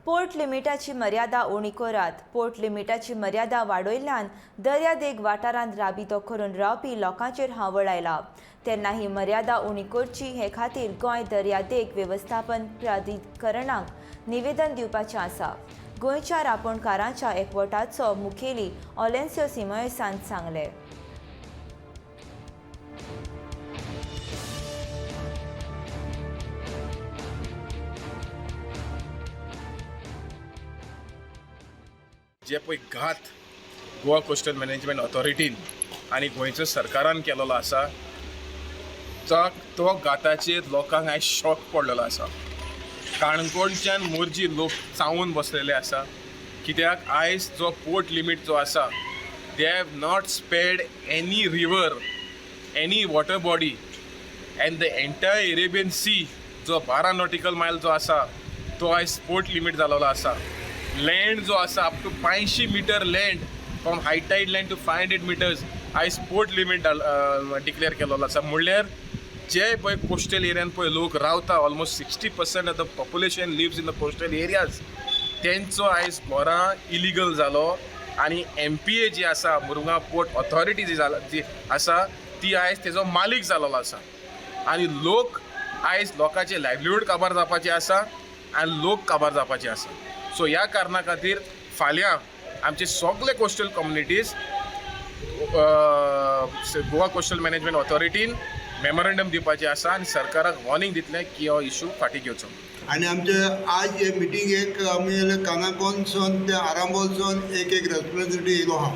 Port लिमिटाची मर्यादा उणी करात. पोर्ट लिमिटाची मर्यादा वाडयल्ल्यान दर्यादेग वाठारांत राबितो करून रावपी लोकांचेर हावळ आयला. तेन्ना ही मर्यादा उणी करची हे खातीर गोंय दर्यादेग वेवस्थापन प्राधिकरणाक निवेदन दिवपाचें आसा, गोंयच्या रापणकारांच्या एकवटाचो मुखेली ऑलेन्सियो सिमोयसान सांगलें. जे पळय घात गोवा कोस्टल मॅनेजमेंट ऑथॉरिटीन आनी गोंयचो सरकारान केलेलो आसा, तो घाताचेर लोकांक आयज शॉक पडलेलो आसा. काणकोणच्यान मोरजी लोक चावून बसलेले आसा, कित्याक आयज जो पोर्ट लिमीट जो आसा, they have not spared any river, any water body, and the entire Arabian Sea जो 12 नॉटिकल मायल जो आसा तो आयज पोर्ट लिमीट जालोलो आसा. लँड जो आसा up to 500 meter land from high tide line to 500 meters आयज पोर्ट लिमीट डिक्लेअर केलेलो आसा. म्हणल्यार जे पळय कोस्टल एरियान पळय लोक रावता, almost 60% of the population lives in the coastal areas, तेंचो आयज घरां इलिगल जालो आनी एमपीए जी आसा, मुरगांव पोर्ट ऑथॉरिटी जी जाला जी आसा, ती आयज तेजो मालीक जालोलो आसा आनी लोक आयज लोकांचे लायवलीहूड काबार जावपाचे आसा आनी लोक काबार जावपाचे आसा. सो ह्या कारणा खातीर फाल्यां आमचे सगळे coastal communities Goa coastal management ऑथॉरिटीन memorandum दिवपाचें आसा आनी सरकाराक वॉर्निंग दितलें की हो इशू फाटीं घेवचो. आनी आमचे आज हे मिटिंगेक आमी काणकोणसून ते आरांबोलसून एक एक रेस्पोन्सिबिलिटी येयलो आहा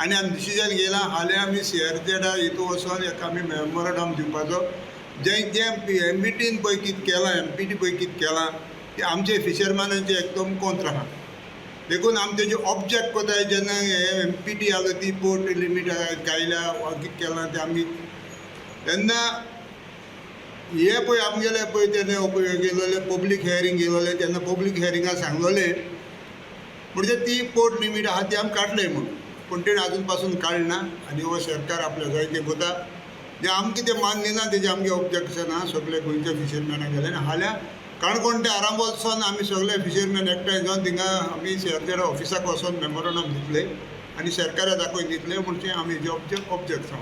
आनी आमी डिसिजन घेयलां. हालीं आमी सीआरझेडा हितू वचोन एक आमी मेमोरंडम दिवपाचो, जें जें एमपीटीन पळय कितें केलां, एमपीटी पळय कितें केलां, तें आमचे फिशरमॅनांचें एकदम कोंत्र आहा. देखून आमी तेजे ऑब्जेक्ट कोताय जेन्ना हे एमपीटी आसलो, ती पोर्ट लिमीट गायल्या वा कितें केलां तें आमी तेन्ना हे पळय आमगेले पळय तेन्ना पळय गेलोले, पब्लीक हियरींग गेलोले, तेन्ना पब्लीक हियरिंगा सांगलोले म्हणजे ती पोर्ट लिमीट आहा ती आमी काडले म्हूण, पूण तेणें आजून पासून काडना आनी हो सरकार आपल्या जाय तें कोता, जें आमकां तें मान्य ना, तेजें आमगें ऑब्जेक्शन आहा. सगळे गोंयच्या फिशरमॅनाक गेले आनी हाल्यां काणकोण ते आरांबोलसून आमी सगळे फिशरमॅन एकठांय जावन थिंगा आमी सीआरझेड ऑफिसाक वचोन मेमोरंडम दितले आनी सरकारा दाखोवन दितले म्हणजे आमी जे ऑब्जेक्ट ऑब्जेक्ट.